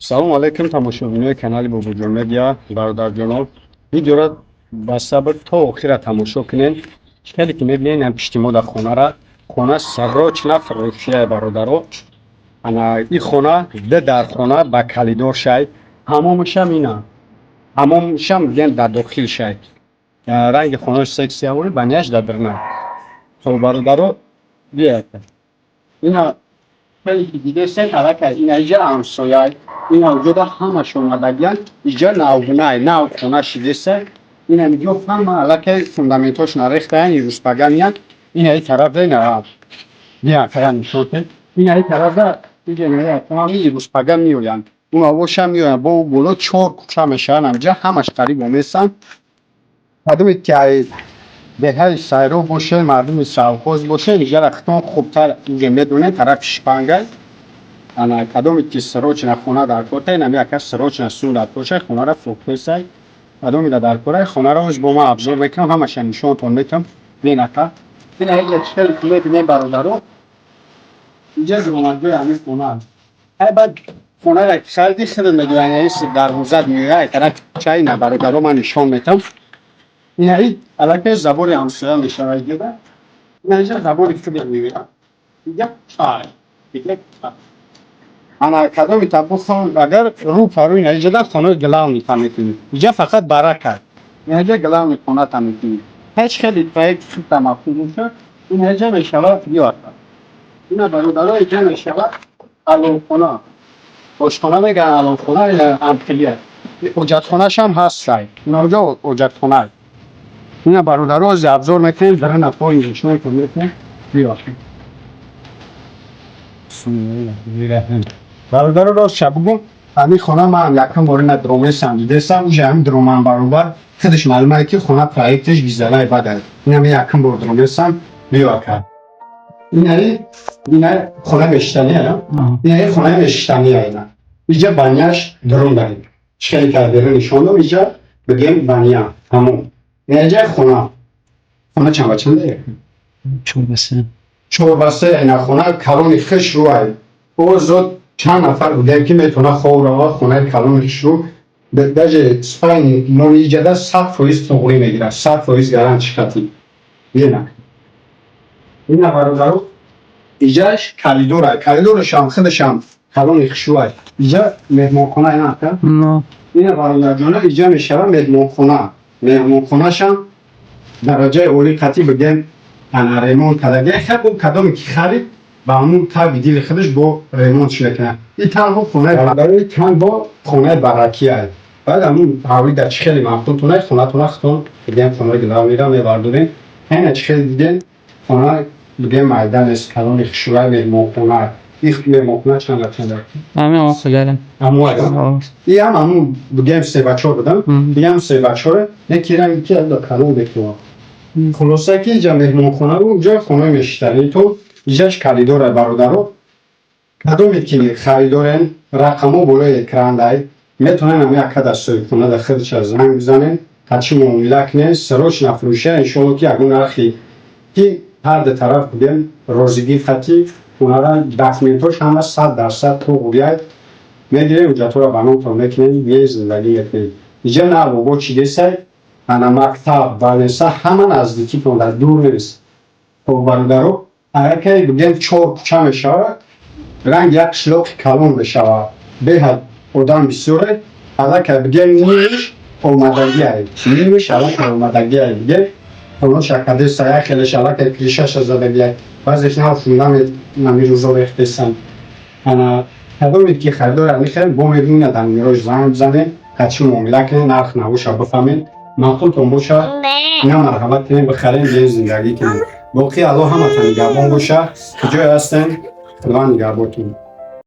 Салому алайкум, тамошобинои канали Бобоҷон Медиа, бародарҷонон. Видеоро ба сабр то охира тамошо кунед. Хеле ки мебинед, ам пишти мо дар хонара, хона срочно фурӯшия, бародаро. Ана и хона д дар хона ба калидор шай, ҳамомушам ина, ҳамомушам бигем дар дохил шай. Ранги хонааш секси авори, баняш дар дирна. Хоб, бародаро, биёед. Ина хеле ки дидесен, аллакай ина иҷа ҳамсояй, ина уҷода ҳамаш омадагиян. Иҷа навбунай, нав хона шидеса. Ина миҷо ҳама аллакай фундаментҳошона рехтаян, ирӯзпага миян. Ина и тарафда, ина бия кая нишон кед. Ина и тарафда иҷа ҳами ирӯзпага меоянд, унавоша меоянд, бо боло чор кӯча мешаванд. Амҷа ҳамаш қариб омесанд. Кадоме ки ай деҳаи Сайроб бошед, мардуми совхоз бошед, иҷара хитон хубтар иҷа медонед, тарафи Шпангай. Ана кадоме ки срочно хона дар корта, инами ака срочно сум дар корша, хонара фурӯхтесай. Кадоме дар кора, хонаро ҳоз бо ман обзор мекунам, ҳамаша нишонтон метавам. Бин, ака, ина иҷа чӣ хеле мебинем, бародаро, иҷа зиёнатгоҳи ҳамин хона аст. Ай баъд хонаро ки хариди, худат медонӣ, дарвозат меояд, ай тарафи чай. Ина, бародаро, ман нишон метавам. Ина и аллакай забори ҳамсоя мешавад иҷода. Ина иҷа забори худат меояд, иҷа чай, иҷа. Ана кадоми табухон, агар рӯ парӯ, ина иҷода хонаи главный та метунӣ. Иҷа фақат барака, ина иҷа главный хона та метунӣ. Ҳеҷ хеле проект худта мафҳум бошад. Ина иҷа мешавад, биё, ина, бародаро, иҷа мешавад аловхона, ошхона мегӯянд, аловхона, ина амхилия, ҳоҷатхонашам ҳастай, инаҷо ҳоҷатхона. Ина, бародаро, ози обзор мекунем, дарана поин нишонтон метунем. Биё. Бисмиллоҳир. Бародаро, рост ша бугум, ҳамин хона ман якум бор ина дромесам, дидесам, уже ҳамин дроман баробар худаш маълумае, ки хона проекташ гизалай бадай. Ина ми якум бор дромесам. Биё, ака. Инаи ина хона мешитания, инаи хонаи мешитания ина. Иҷа баняш дурун дарем. Чӣ хеле ки берун нишон дом, иҷа бигем баня, ҳамон. Ина иҷа хона. Хона чанд ба чанде? 4 ба 3. 4 ба 3. Ина хона калони хушрӯай. Озод чанд нафар бигем, ки метавона хоб рава, хонаи калони хушрӯ. Даже спальни мони иҷада 100% туғрӣ мегирад, 100% гарантиш хати. Бина. Ина, бародаро, иҷаш коридора, коридорашам худашам калони хушрӯай. Иҷа меҳмонхона, ина, ака. Но. Ина, бародарҷона, иҷа мешава меҳмонхона. Меҳмонхонашам дараҷаи олӣ қатӣ бигем, ана ремонт кардагӣ. Хеб, кадоме ки харид, ба ҳамун таби дили худаш бо ремонтш мекунад. И танҳо хонаи бародари, танҳо хонаи баракия. Баъд ҳамун ҳавлида чӣ хеле маъқултонай, хонатона худтон бигем, хонаи главныйра мебардорем. Ҳайна чӣ хеле дидем, хона бигем майда нест, калони хушрӯай меҳмонхона. И меҳмонхона чанд ба чанд? Ҳамин охиларем. Ҳамоя. И ҳам ҳамун бигем 3 ба 4 будам. И ҳам 3 ба 4-е, яки ранги ки калон бекунад. Хулоса, ки иҷа меҳмонхонаву ҷои хонаи мешиштанӣ то иҷаш коридора. Бародаро, кадоме ки харидорен, рақамҳо болои экран дай, метавонен ҳами ака дар соҳибхона дар худша занг бизанен, ҳарчи муомила кунен. Срочно фурӯша, иншоалло, ки ягон нархи ки ҳар ду тараф бигем розигӣ хати, хонара документҳош ҳама 100% туғрияй мегирем, ҳуҷҷатҳоро ба номтон мекунем, меи зиндагӣ мекунем. Иҷа на бобо чӣ десай, ана мактаб, больница ҳама наздикитон, дар дур нест. Хоб, бародаро, аллакай бигем чор кӯча мешавад, ранг як қишлоқи калон мешавад, беҳад одам бисёре. Аллакай бигем нимиш омадагиай, нимиш аллакай омадагиай. Бигем хоноша кадеса, як хелеш аллакай крышаша задагиай, баъзеш нав фундамент нами рӯзо рехтесан. Ана кадоме ки харидора мехарем, бо мебинед, дар номерош занг бизанед, ҳарчи муомила кунед, нарх навоша бифаҳмед. Маъқултон боша, ина марҳамат кунед, бихарем, биёем, зиндагӣ кунем. Боқӣ Аллоҳ ҳаматон нигаҳбон боша. Куҷое ҳастем, Худованд нигаҳбонтон.